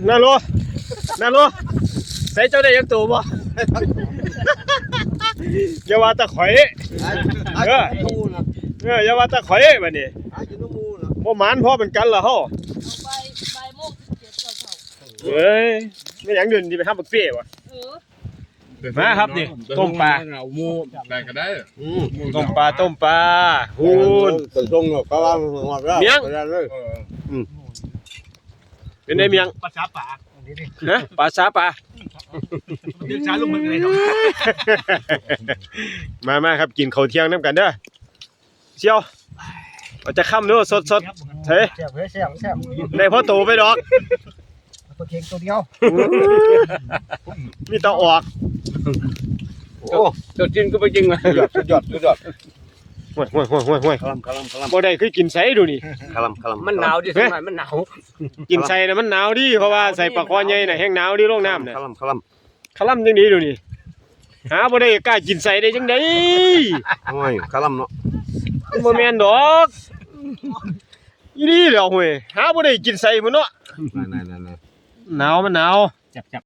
ນາໂລ ນາໂລ ໃສ່ເຈົ້າໄດ້ຈັກໂຕບໍ່? ຢ່າວ່າແຕ່ຂ້ອຍ ເອີ ເອີ ຢ່າວ່າແຕ່ຂ້ອຍບັດນີ້ ບໍ່ໝານພໍ້ປານກັນລະເຮົາ. ເອີຍ ແມ່ນຫຍັງເດີ ຊິໄປຫາບັກເປ້ບໍ່? ເອີ ມາຄັບນີ້ ຕົ້ມປາ ເອົາໝູໄດ້ກໍໄດ້ ອືມ ຕົ້ມປາ ຕົ້ມປາ ຫູນ ໄປສົ່ງແລ້ວກໍວ່າຮອດແລ້ວ ມຽງ ເອີ ອືມ ເປັນໄດມຽງ? ປາສາປາ ຮະ ປາສາປາ ເດີນຊ້າລົງເບິ່ງເລີຍເນາະ ມາ ມາຄັບ ກິນເຂົ້າທ່ຽງນຳກັນເດີ. ສ່ຽວ ເອົາຈັກຄຳດູ ສົດໆ ເຮີ້ຍ ແຊບເວີຍ ແຊບ ແຊບ ໄດ້ພໍໂຕໄປດອກ ປາເຄັງໂຕດຽວ ມີແຕ່ອອກ ໂອ້ ເຈົ້າຈິງກໍບໍ່ຈິງ ສຸດຍອດ ສຸດຍອດ ສຸດຍອດ ຫ້ວຍ ຫ້ວຍ ຫ້ວຍ ຫ້ວຍ ຄະລຳ ຄະລຳ ຄະລຳ ບໍ່ໄດ້ຄືກິນໃສດູນີ້ ຄະລຳ ຄະລຳ ມັນໜາວເດ້ ເຮີ້ຍ ສັກໜ້ອຍມັນໜາວ ກິນໃສນະມັນໜາວດີ ເພາະວ່າໃສ່ປາຄໍໃຫຍ່ນະ ແຮ່ງໜາວດີ ລົງນ້ຳນະ ຄະລຳ ຄະລຳ ຄະລຳຈັ່ງໃດດຽວນີ້ ຫາບໍ່ໄດ້ ກ້າກິນໃສ່ໄດ້ຈັ່ງໃດ? ໂອ້ຍ ຄະລຳເນາະ ມັນບໍ່ແມ່ນດອກ ອີ່ຫຼີແຫຼ້ວ ໂອ້ຍ ຫາບໍ່ໄດ້ກິນໃສ່ພຸ້ນເນາະ ນັ້ນໆໆໆ ໜາວ ມັນໜາວ ແຊບ